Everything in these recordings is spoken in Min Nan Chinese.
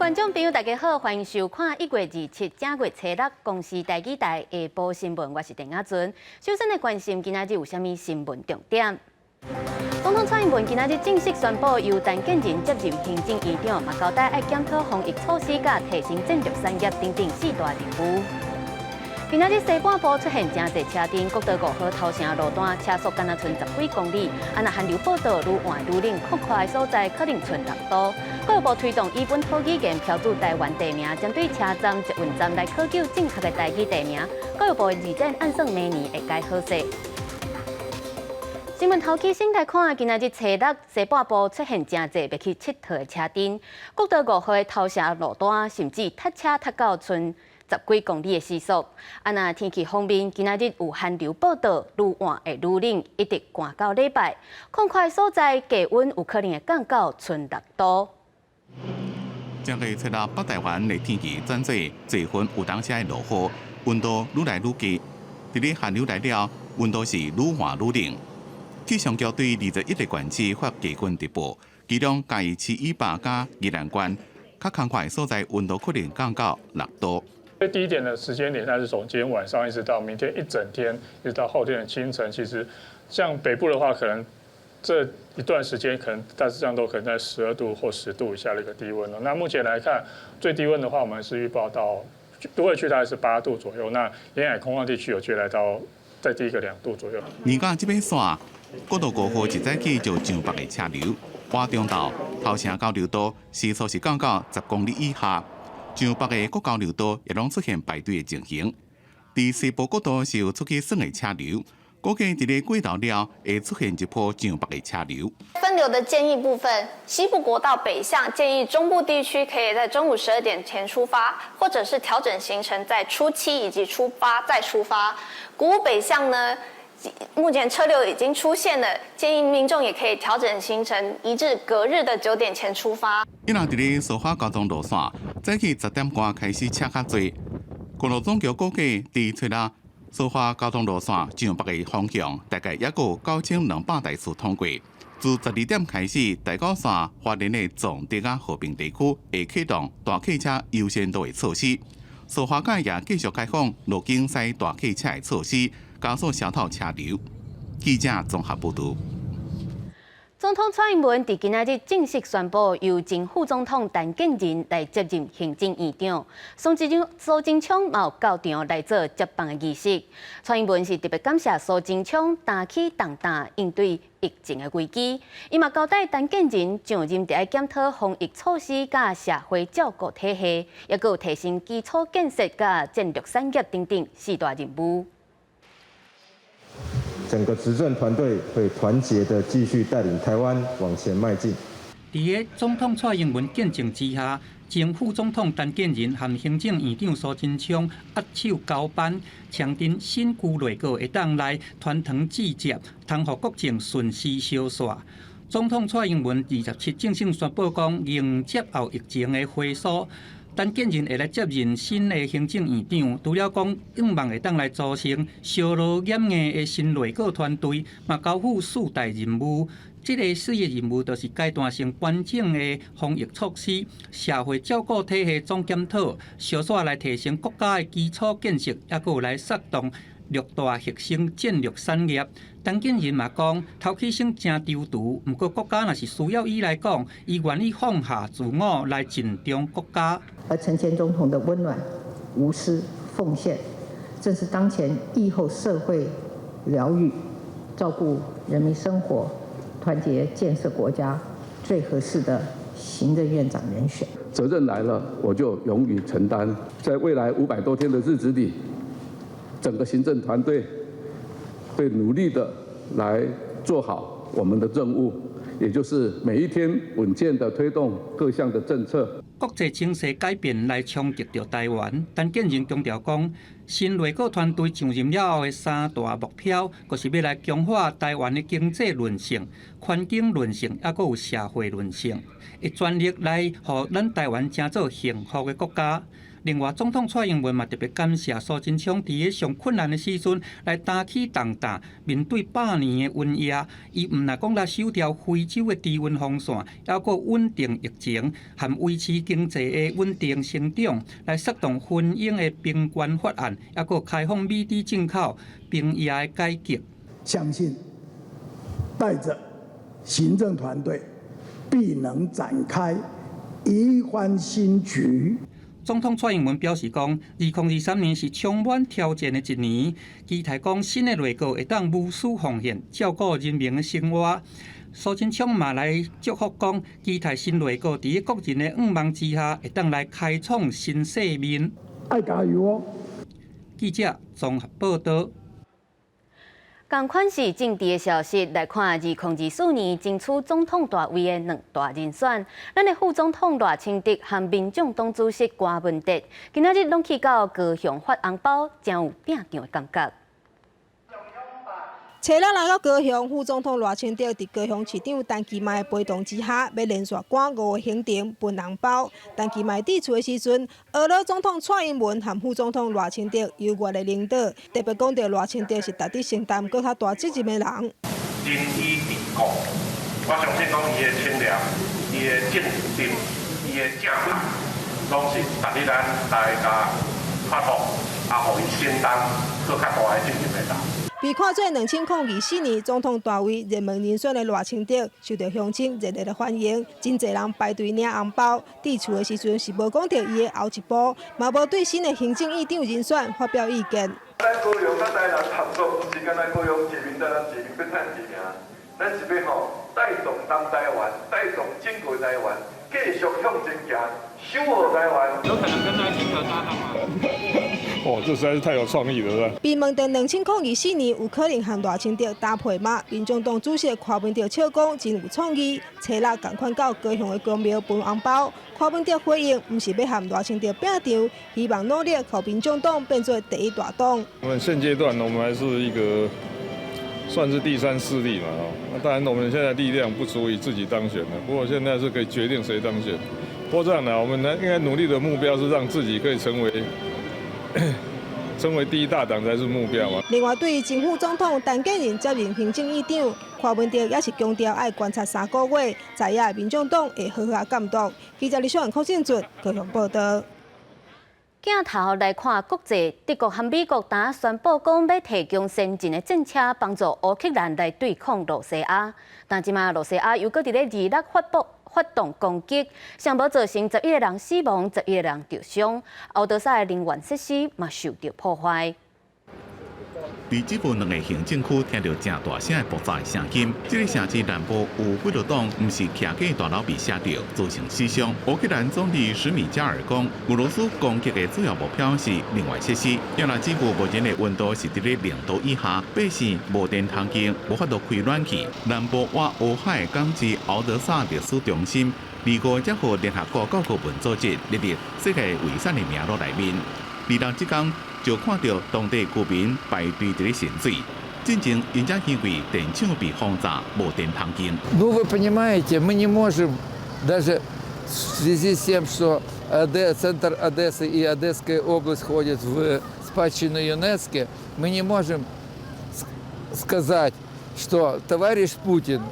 觀眾朋友，大家好，歡迎收看1月27正月初六公視台語台下晡新聞，我是鄧亞尊。首先來關心今仔日有啥物新聞重點。總統蔡英文今仔日正式宣布由陳建仁接任行政院長，嘛交代愛檢討防疫措施、佮提升戰略產業等等四大任務。今仔日西半部出現誠濟車陣，國道5號頭城路段車速敢若賰十幾公里，啊若寒流報道愈換愈冷，擴闊的所在可能賰6度。教育部推動以本土語言標註台灣地名，針對車站、捷運站來考究正確的台語地名。教育部的字典按算明年會改好勢。新聞頭起先來看，今仔日初六西半部出現誠濟欲去𨑨迌的車陣，國道5號的頭城路段甚至塞車塞到賰十幾公里的時速。啊，若天氣方面，今仔日有寒流報道，愈晚會愈冷，一直寒到禮拜。曠闊的所在，低溫有可能會降到賰6度。正月初六北台灣的天氣轉做濟份有當時會落雨，溫度愈來愈低。佇咧寒流來了，溫度是愈寒愈冷。氣象局對21個縣市發低溫特報，其中嘉義市以北佮宜蘭縣較空曠的所在，溫度可能降到6度。最低點的時間點，它是從今天晚上一直到明天一整天，一直到後天的清晨。其實，像北部的話，可能這一段時間可能大致上都可能在12度或10度以下的一個低溫了。那目前來看，最低溫的話，我們是預報到都會區大概是8度左右。那沿海空曠地區有機會來到再低個2度左右。而家這擺線，國道5號一早起就上北的車流，活中道頭城交流道時速是降到10公里以下。上北的各交流道也攏出現排隊的情形。佇西部國道是有出去耍的車流，估計佇咧過晝了會出現一波上北的車流。分流的建議部分，西部國道北向建議中部地區可以在中午12點前出發，或者是調整行程在初七以及初八再出發。古武北向呢，目前車流已經出現了，建議民眾也可以調整行程，移至隔日的9點前出發。伊若佇咧蘇花交通路線，早起10點外開始車較濟。公路總局估計，佇初六蘇花交通路線上北的方向，大概猶閣有9200台次通過。自12點開始，台九線花蓮的總德佮和平地區會啟動大客車優先道的措施。蘇花改也繼續開放路景駛大客車的措施，加速消透車流。記者綜合報導。總統蔡英文佇今仔日正式宣布，由前副總統陳建仁來接任行政院長。蘇貞昌嘛有到場來做接棒的儀式。蔡英文是特別感謝蘇貞昌擔起重擔應對疫情的危機。伊嘛交代陳建仁上任著愛檢討防疫措施佮社會照顧體系，抑閣有提升基礎建設佮戰略產業等等四大任務。整個執政團隊會團結地繼續帶領台灣往前邁進。佇個總統蔡英文見證之下，前副總統陳建仁和行政院長蘇貞昌握手交班，象徵新舊內閣會當來傳承志接，通予國政順時相紲。總統蔡英文27正式宣布講，迎接後疫情的回溯。陳建仁會來接任新的行政院長，除了講向望會當來組成燒鑼掩硬的新內閣團隊，嘛交付四大任務。這个四個任務就是階段性完整的防疫措施、社會照顧體系總檢討、相紲來提升國家的基礎建設，抑閣有來策動六大核心戰略產業。陳建仁嘛講，頭起先誠躊躇，毋過國家若是需要伊來講，伊願意放下自我來盡忠國家。而陳前總統的溫暖、無私、奉獻，正是當前疫後社會療癒、照顧人民生活、團結建設國家最合適的行政院長人選。責任來了，我就勇於承擔。在未來500多天的日子裡，整個行政團隊會努力的來做好我們的任務，也就是每一天穩健的推動各項的政策。國際情勢改變來衝擊著台灣，陳建仁強調講，新內閣團隊上任了後的三大目標，就是欲來強化台灣的經濟韌性、環境韌性，抑閣有社會韌性，會全力來予咱台灣成做幸福的國家。另外，總統蔡英文嘛特別感謝蘇貞昌佇咧上困難的時陣來擔起重擔，面對百年的瘟疫，伊毋但講來守牢非洲的低溫防線，抑閣穩定疫情，和維持經濟的穩定成長，來策動婚姻的平權法案，抑閣開放美豬進口、兵役的改革。相信帶著行政團隊，必能展開一番新局。總統蔡英文表示講，2023年是充滿挑戰的一年，期待講新的內閣會當無私奉獻，照顧人民的生活。蘇貞昌嘛來祝福講，期待新內閣佇國人的願望之下，會當來開創新世面。愛加油哦！記者綜合報道。仝款是政治的消息來看，2024年爭取總統大位的兩大人選，咱的副總統賴清德和民眾黨主席柯文哲，今仔日攏去到高雄發紅包，誠有拚場的感覺。初六來到高雄，副總統賴清德佇高雄市長陳其邁陪同之下，欲連續趕五個行程分紅包。陳其邁致辭的時陣，呵咾總統蔡英文和副總統賴清德優越的領導，特別講著賴清德是值得承擔閣較大責任的人。仁義治國，我相信講伊的清廉、伊的正直、伊的正派，攏是值得咱來共托付，啊，予伊承擔閣較大的責任的人。被看做2024年總統大位熱門人選的賴清德，受到鄉親熱烈的歡迎，真濟人排隊領紅包。致辭的時陣是無講著伊的後一步，嘛無對新的行政院長人選發表意見。咱高雄、咱台南合作，毋是干焦高雄一面、台南一面欲趁錢爾，咱是欲吼帶動南台灣，帶動整個台灣，繼續向前行，守護台灣。有可能跟賴清德搭檔嗎？哇，這實在是太有創意了，是吧？被問到2024年有可能和賴清德搭配嗎？民眾黨主席柯文哲笑講真有創意，初六仝款到高雄的宮廟分紅包。柯文哲回應，毋是欲和賴清德拚場，希望努力予民眾黨變做第一大黨。我們現階段，我們還是一個算是第三勢力嘛，哦，那當然我們現在力量不足以自己當選了，不過現在是可以決定誰當選。不過這樣呢，我們呢應該努力的目標是讓自己可以成為第一大黨才是目標嘛。另外，對於前副總統陳建仁接任行政院長，柯文哲也是強調愛觀察3個月，知影民眾黨會好好監督。記者李小雲、柯信俊高雄報道。鏡頭來看國際，德國和美國今宣布講欲提供先進的戰車幫助烏克蘭來對抗羅西亞。但這馬羅西亞又閣佇咧二六發布發動攻擊，上無造成11個人死亡，11個人著傷。敖德薩的能源設施嘛受著破壞。佇這部兩个行政區聽著誠大聲的爆炸聲音，這个城市南部有幾多棟毋是徛架大樓被射著，造成死傷。烏克蘭總理史米加爾講，俄羅斯攻擊的主要目標是能源設施。因為基輔目前的溫度是佇咧0度以下，百姓無電通用，無法度開暖氣。南部倚烏海港市敖德薩歷史中心，25才予聯合國教科文組織列入世界遺產的名錄內面。26這工就看著當地居民排隊佇咧申水，進前𪜶才因為電廠被轟炸，無電通用。 Ну, вы понимаете, мы не можем даже в связи с тем, что центр Одессы и Одесская область входят в спадщину ЮНЕСКО, мы не можем сказать, что товарищ Путин,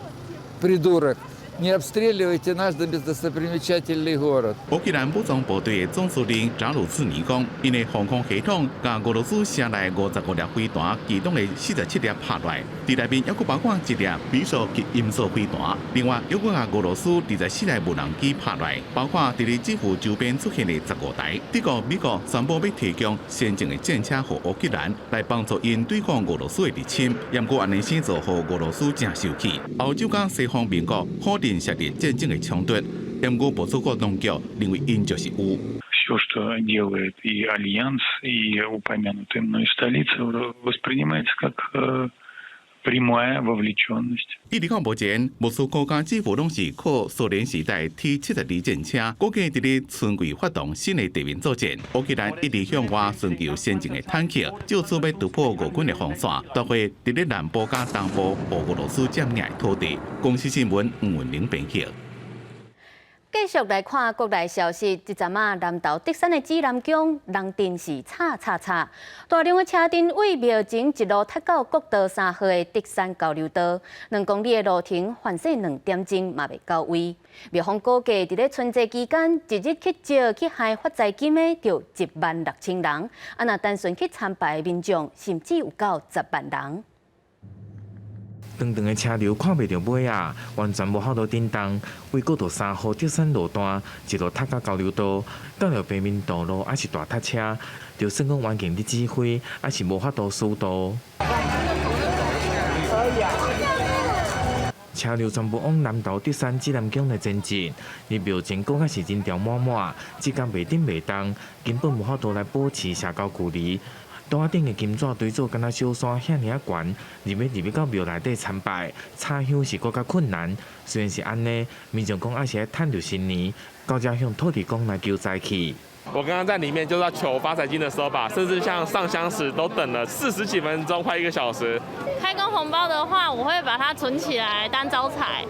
придурок, не обстреливайте наш достопримечательный город. 烏克蘭武裝部隊的總司令扎魯茨尼講，𪜶的防空系統共俄羅斯射來55粒飛彈，其中的47粒拍落來，佇內面猶閣包括一粒米索及音速飛彈。另外，猶閣共俄羅斯24台無人機拍落來，包括佇咧基輔周邊出現的15台。德國、美國宣布欲提供先進的戰車予烏克蘭，來幫助𪜶對抗俄羅斯的入侵。毋過按呢先做，予俄羅斯誠受氣。歐洲佮西方盟國否認涉入戰爭的衝突，毋過部署國當局認為𪜶就是有。 Все, что делает и Альянс, и упомянутые мной столицы, воспринимается как Прямая вовлеченность。一直到目前，莫斯科佮基輔攏是靠蘇聯時代 T-72戰車，估計佇咧春季發動新的地面作戰。烏克蘭一直向外尋求先進的坦克，藉此欲突破俄軍的防線，奪回佇咧南部佮東部俄羅斯佔領的土地。公視新聞吳文玲編輯。繼續來看國內消息，這陣仔南投竹山的紫南宮人陣是吵吵吵，大量的車陣對廟前一路塞到國道3號的竹山交流道，2公里的路程，凡勢2點鐘嘛袂到位。廟方估計，佇咧春節期間，一日去借去還發財金的，就1萬6千人，啊，若單純去參拜的民眾，甚至有夠10萬人。長長的車流看袂著尾仔，完全無法度振動。對國道3號竹山路段，一路塞到交流道，到了平面道路，猶是大塞車，就算講環境佇指揮，猶是無法度疏導。車流全部往南投竹山紫南宮來前進，入廟前閣較是人潮滿滿，這工袂振袂動，根本無法度來保持社交距離。桌仔頂的金紙堆做敢若小山遐爾仔懸，入欲入欲到廟內底參拜，插香是閣較困難。雖然是按呢，民眾講猶是愛趁著新年，到遮向土地公來求財氣。我剛剛在裡面就要求發財金的時候吧，甚至像上香時都等了40幾分鐘，快一個小時。開工紅包的話，我會把它存起來當招財。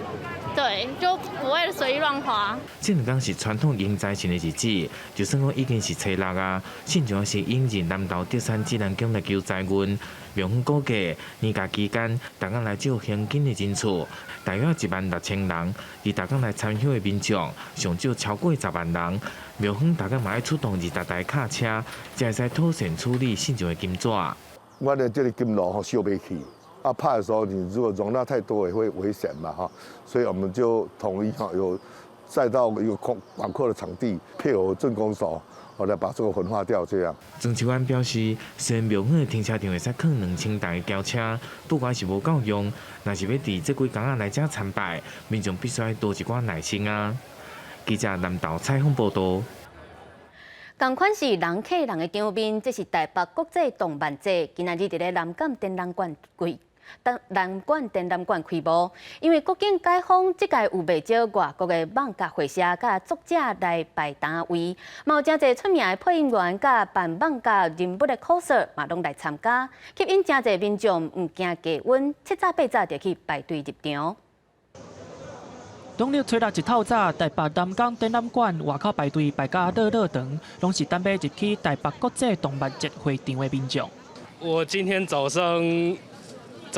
對，就不會隨意亂花。這兩工是傳統迎財神的日子，就算講已經是初六啊，信眾猶是湧入南投竹山紫南宮來求財運。廟方估計年假期間，逐工來借現金的人次大約1萬6千人，而逐工來參香的民眾上少超過10萬人。廟方逐工嘛愛出動20台卡車，才會使妥善處理信眾的金紙。阮的這个金爐吼燒袂去。啊，拍的時候你如果容納太多也會危險嘛，哈，所以我們就統一哈，有再到一個空廣闊的場地，配合鎮公所，後來把這個焚化掉，這樣。曾秋安表示，雖然廟方的停車場會使囥2000台轎車，不過是無夠用，若是欲佇這幾工仔來遮參拜，民眾必須愛多一寡耐心啊。記者南投採訪報導。仝款是人客人的場面，這是台北國際動漫節，今仔日佇咧南港展覽館開。南館展覽館開幕，因為國境解封，這屆有袂少外國的漫畫繪師佮作者來擺攤位，嘛有誠濟出名的配音員佮扮漫畫人物的 coser 嘛攏來參加，吸引誠濟民眾毋驚低溫，7早8早就去排隊入場。農曆初六一透早，台北南港展覽館外口排隊排甲落落長，攏是等欲入去台北國際動漫節會場的民眾。我今天早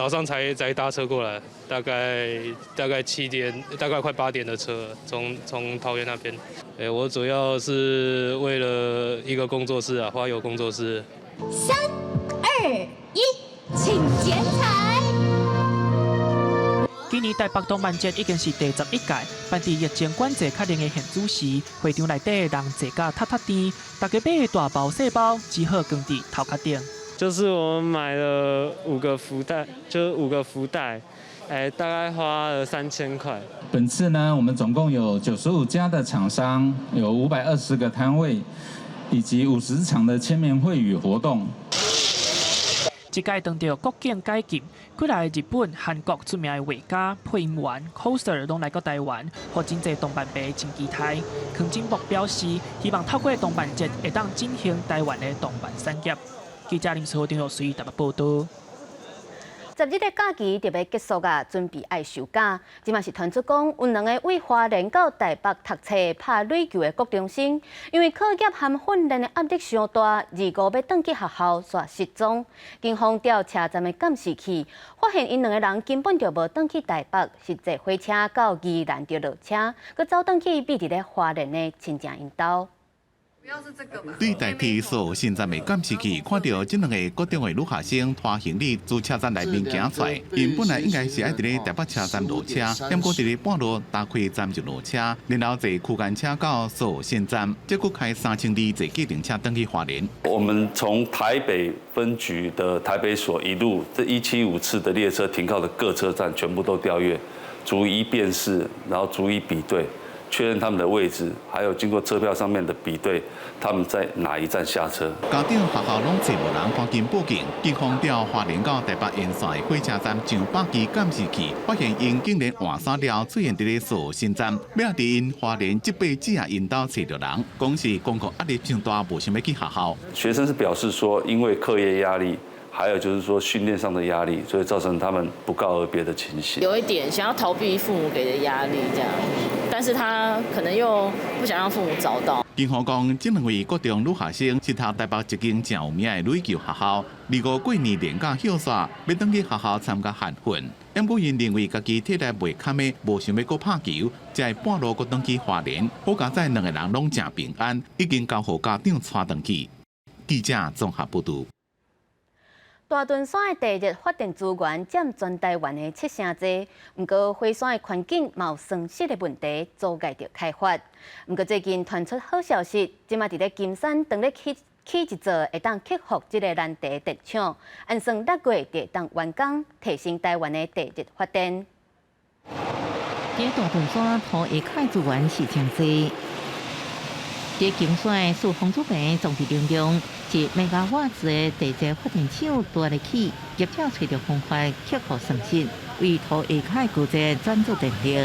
上才搭車過來，大概7點，大概快8點的車，從桃園那邊。欸，我主要是為了一個工作室啊，花友工作室。 3、2、1，請剪彩。今年台北動漫節已經是第11屆，辦佇疫情管制較嚴的現主時，會場內底人濟甲踢踢甜，大家買的大包細包，只好囥佇頭殼頂。就是我們買了五個福袋，就是五個福袋，哎，大概花了3000塊。本次呢，我們總共有95家的廠商，有520個攤位，以及50場的簽名會與活動。這屆當著國境解禁，幾來日本、韓國出名的畫家、配音員、coser 攏來到台灣，予真濟動漫迷真期待。康金博表示，希望透過動漫節會當振興台灣的動漫產業。記者林思豪、張若水台北報導。 10日的假期就欲結束啊，準備愛收假。這馬是傳出講，有兩个對花蓮到台北讀冊拍壘球的國中生，因為課業和訓練的壓力傷大，25欲轉去學校煞失蹤。警方調車站的監視器，發現𪜶兩个人根本就無轉去台北，是坐火車到宜蘭就落車，閣走轉去秘佇咧花蓮的親情𪜶兜。對台鐵所新站的監視器，看著這兩个國中的女學生拖行李自車站內面行出來，𪜶本來應該是愛佇咧台北車站落車，毋過佇咧半路搭開站就落車，然後坐區間車到所新站，再閣開3200坐計程車轉去花蓮。我們從台北分局的台北所一路這175次的列車停靠的各車站全部都調閱，逐一辨識，然後逐一比對。確認他們的位置，還有經過車票上面的比對，他們在哪一站下車。家長學校攏揣無人，趕緊報警。警方調花蓮到台北沿線的火車站上百支監視器，發現𪜶竟然換衫了出現佇咧素新站，尾仔佇𪜶花蓮這八姊仔𪜶兜揣著人，講是功課壓力傷大，無想欲去學校。學生是表示說，因為課業壓力，還有就是說訓練上的壓力，所以造成他們不告而別的情形。有一點想要逃避父母給的壓力，這樣，但是他可能又不想讓父母找到。警方講，這兩位國中女學生是讀台北一間誠有名的壘球學校，25過年連假歇煞，欲轉去學校參加寒訓。毋過𪜶認為家己體力袂堪的，無想欲閣拍球，才會半路閣轉去花蓮。好佳哉兩個人攏誠平安，已經交予家長帶轉去。記者綜合報導。大屯山的地熱發電資源佔全台灣的七成濟，毋過火山的環境嘛有喪失的問題，阻礙著開發。毋過最近傳出好消息，這馬佇咧金山當咧起起一座會當克服這个難題的電廠，按算6月就會當完工，提升台灣的地熱發電。佇大屯山土下跤資源是誠濟。佇金山的四方主坪總體能量一兆瓦時的地熱發電廠拄咧起，業者揣著方法克服損失，為土下跤高熱轉做電力。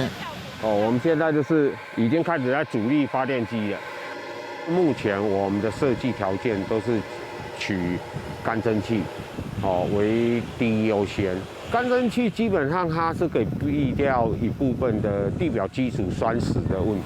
哦，我們現在就是已經開始在主力發電機了。目前我們的設計條件都是取乾蒸汽，哦為第一優先。乾蒸汽基本上它是可以避掉一部分的地表基礎酸蝕的問題。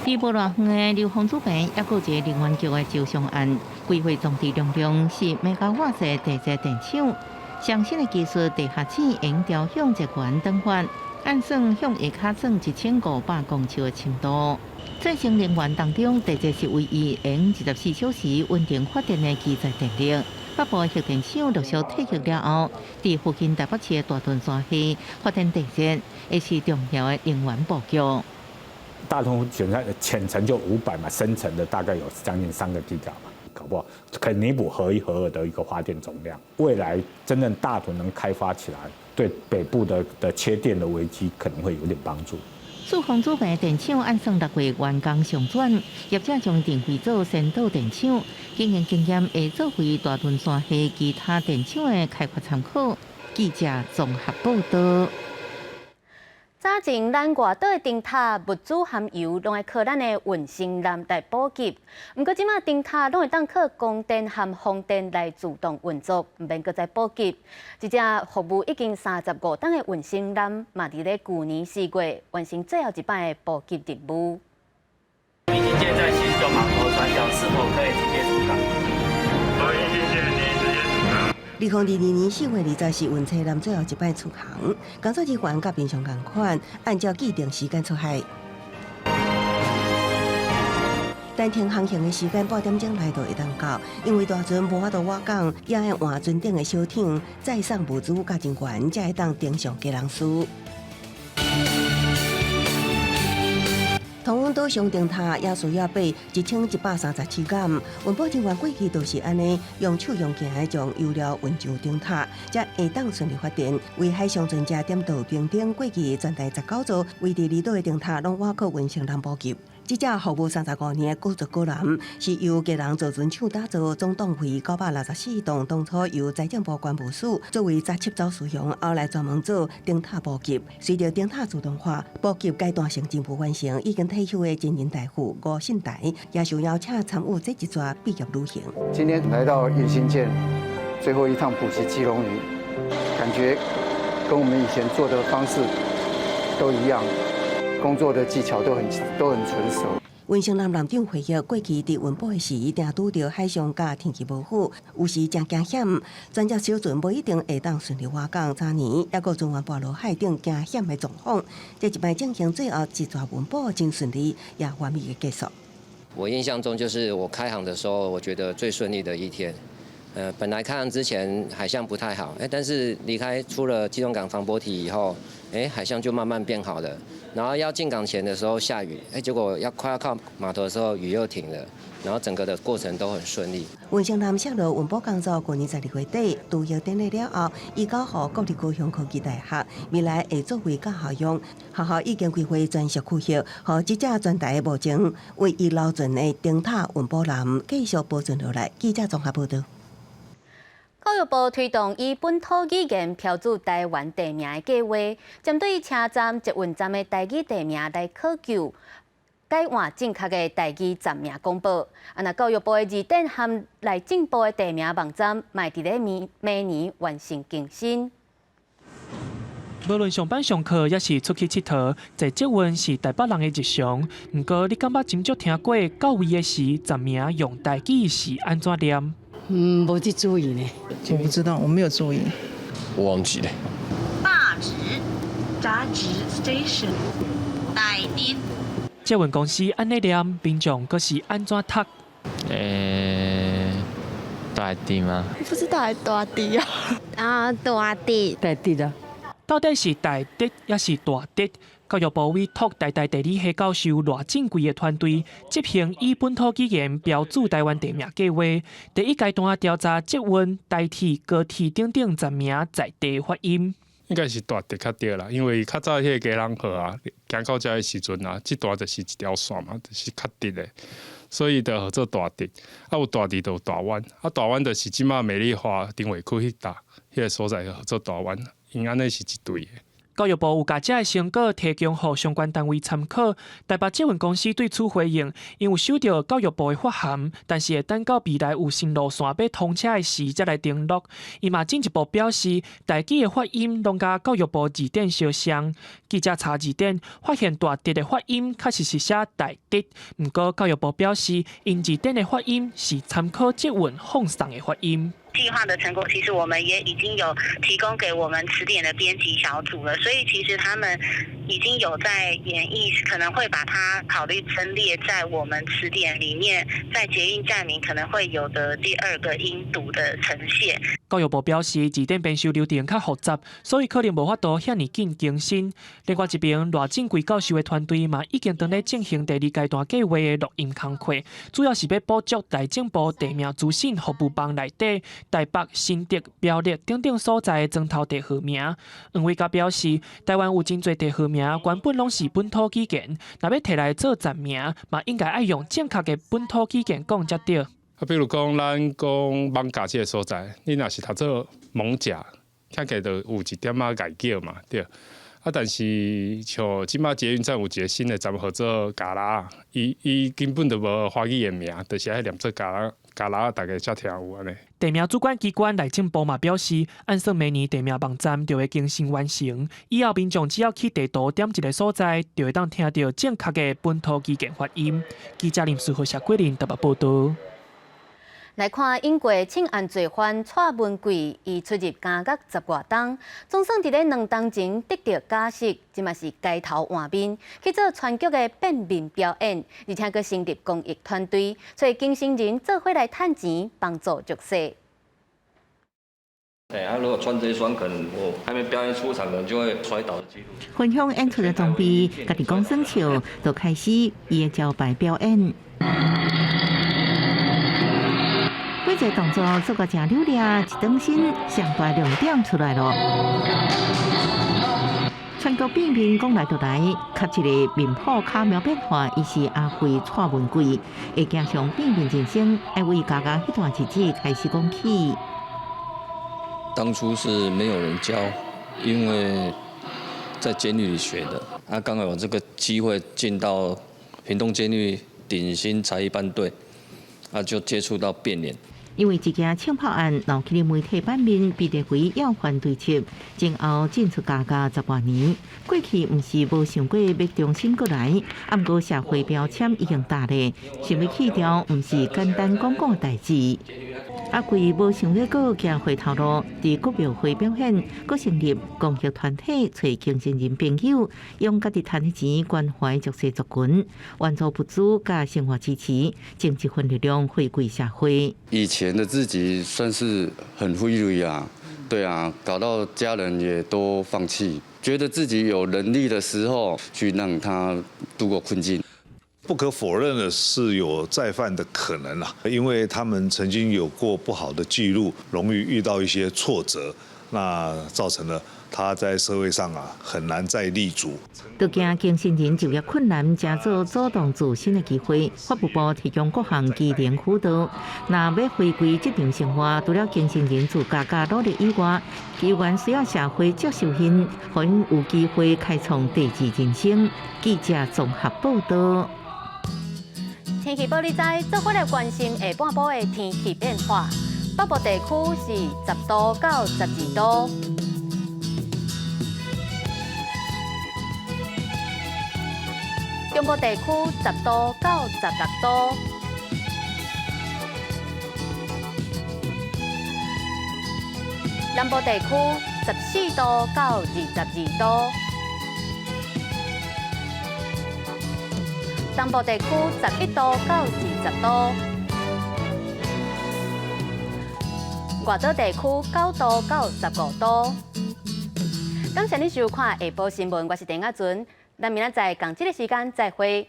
佇無偌遠的流風主坪，猶閣有一个能源局的招商案，規劃裝置容量是兆瓦時的地熱電廠，上新的技術地下水會調向熱源轉發，按算向下跤鑽1500公尺的深度。再生能源當中，地熱是唯一用24小時穩定發電的基在電力。北部核電廠陸續退役了後，佇附近台北市的大屯山下發電地熱，會是重要的能源布局。大屯淺層就500嘛，深層的大概有將近3個 Giga 嘛，搞不好可以彌補核一核二的一個發電總量。未來真正大屯能開發起來，對北部的缺電的危機可能會有點幫助。四方主坪電廠按算6月完工上轉，業者將定位做先導電廠，經營經驗會作為大屯山下其他電廠的開發參考。記者綜合報導。早前咱外島的燈塔物資含油攏愛靠咱的運星艦來補給，毋過這馬燈塔攏會當靠光電和風電來自動運作，毋免閣再補給。這隻服務已經35冬的運星艦，嘛佇咧舊年4月完成最後一擺的補給任務。運星艦在79碼頭轉角是否可以直接出港？可以，謝謝你直接出港。2022年4月20是運星艦最後一擺出航，工作人員佮平常仝款，按照既定時間出海。單程航行的時間半點鐘內就會當到，因為大船無法度倚港，也愛換船頂的小艇載送物資佮人員，才會當登上基隆嶼。湯翁島上燈塔也需要爬1137崁，運保人員過去都是按呢，用手用行的將油料運上燈塔，才會當順利發電。為海上船隻點到平頂，過去全台19座位佇離島的燈塔攏倚靠運星艦補給。這隻服務35年的古竹高艦是由基隆造船廠打造，總棟費964棟，當初由財政部關務署作為雜七走使用，後來專門做燈塔補給。隨著燈塔自動化補給階段性任務完成，已經退休的軍人大副吳信台也受邀請參與這一逝畢業旅行。今天來到運星艦最後一趟補給基隆嶼，感覺跟我們以前做的方式都一樣。工作的技巧都很純熟。運星艦艦長回憶，過去佇運補的時，定拄著海上佮天氣無好，有時誠驚險，專業小船無一定會當順利倚港。早年猶閣船員跋落海頂驚險的狀況，這一擺進行最後一逝運補真順利，也完美的結束。我印象中就是我開航的時候，我覺得最順利的一天。本來看之前海象不太好，但是離開出了基隆港防波堤以後，海象就慢慢變好了。然後要進港前的時候下雨，結果要快要靠碼頭的時候雨又停了，然後整個的過程都很順利。雲翔南泄露運保工作去年12月底拄業典禮了後，移交予國立高雄科技大學，未來會作為教學用。學校已經規劃專屬區域，予這隻全台目前唯一留存的燈塔雲寶艦繼續保存落來。記者綜合報道。教育部推動以本土語言標註台灣地名的計劃，針對車站、捷運站的台語地名來考究，改換正確的台語站名廣播。啊，若教育部的字典和內政部的地名網站，嘛佇咧明年完成更新。無論上班上課，抑是出去𨑨迌，坐捷運是台北人的日常。毋過，你敢捌真少聽過到位的時站名用台語是按怎念？嗯，無去注意呢。我不知道，我沒有注意。我忘記了。大直，大直 station，大直。捷運公司按呢念，民眾閣是按怎讀？大直嗎？不知道，大直啊。啊，大直。大直啊。到底是大直抑是大直？教育部委託台大地理系教授賴正貴的團隊執行以本土語言標註台灣地名計劃。第一階段調查捷運、台鐵、高鐵等等站名在地發音。應該是大直較對啦，因為較早彼個基隆河啊，行到遮的時陣啊，這段就是一條線嘛，就是較直的，所以就號做大直。啊，有大直就有大灣，啊，大灣就是這馬美麗華頂尾區彼搭，彼個所在號做大灣，𪜶按呢是一對的。教育部有共這个成果提供予相關單位參考，台北捷運公司對此回應，𪜶有收著教育部的發函，但是會等到未來有新路線欲通車的時才來登錄。伊嘛進一步表示，台語的發音攏佮教育部字典相像。記者查字典，發現大直的發音確實是寫大直，毋過教育部表示，𪜶字典的發音是參考捷運放送的發音。計劃的成果，其實我們也已經有提供給我們詞典的編輯小組了，所以其實他們已經有在研議，可能會把它考慮增列在我們詞典裡面，在捷運站名可能會有的第二個音讀的呈現。教育部表示，字典編修流程較複雜，所以可能無法度遐爾緊更新。另外一邊，賴正貴教授的團隊嘛已經正咧進行第二階段計劃的錄音工課，主要是欲補足內政部地名資訊服務網內底台北、新竹、苗栗等等所在的磚頭地號名。黃偉嘉表示，台灣有真濟地號名原本攏是本土語言，若欲提來做站名，嘛應該愛用正確的本土語言講才對。啊，比如講，咱講艋舺這个所在，你若是讀做艋舺，聽起來就有一點仔礙叫嘛，對。啊，但是像這馬捷運站有一个新的站號做加拉，伊根本就無華語的名，就是愛念做加拉，加拉大家才聽有按呢。地名主管機關內政部嘛表示，按算明年地名網站就會更新完成，以後民眾只要去地圖點一个所在，就會當聽著正確的本土語言發音。記者林書豪、謝桂林台北報導。來看英國槍案罪犯蔡文貴，伊出入監獄十外冬，總算佇咧2冬前得著假釋，這馬是街頭換面去做川劇的變面表演，而且閣成立公益團隊，揣更生人做伙來趁錢幫助弱勢。對，他如果穿這一雙，可能我還沒表演出場，可能就會摔倒的幾率。分享演出的裝備，家己講耍笑，就開始伊的招牌表演。每一個動作做個誠流利，一轉身，上大亮點出來囉。全國變面講來就來，給一个面譜巧妙變化，伊是阿輝蔡文貴，會走上變面人生，愛為家家彼段日子開始講起。當初是沒有人教，因為在監獄裡學的。啊，剛好有這個機會進到屏東監獄頂新才藝班隊，啊，就接觸到變臉。因為一件槍炮案鬧起媒體版面，被列為要犯對策，前後進出監獄10外年。過去毋是無想過欲重新閣來，毋過社會標籤已經大咧，想欲去掉，毋是簡單講講的代誌。阿貴無想欲閣行回頭路，佇國廟會表演，閣成立公益團體，揣更生人朋友，用家己趁的錢關懷弱勢族群，援助物資佮生活支持，將這份力量回歸社會。以前的自己算是很揮淚啊，對啊，搞到家人也都放棄，覺得自己有能力的時候，去讓他度過困境。不可否認的是有再犯的可能啦，因為他們曾經有過不好的記錄，容易遇到一些挫折，那造成了他在社會上啊很難再立足。都驚更生人就業困難，成做主動自新的機會。法務部提供各項技能輔導，若欲回歸職場生活，除了更生人自家佮努力以外，機關需要社會接受𪜶，予𪜶有機會開創第二人生。記者綜合報道。天氣報你知，做伙來關心下半晡的天氣變化。北部地區是10度到12度，中部地區10度到16度，南部地區14度到22度。東部地區11度到20度，外島地區9度到15度。感謝你收看下晡新聞，我是鄭亞純，咱明仔載仝這个時間再會。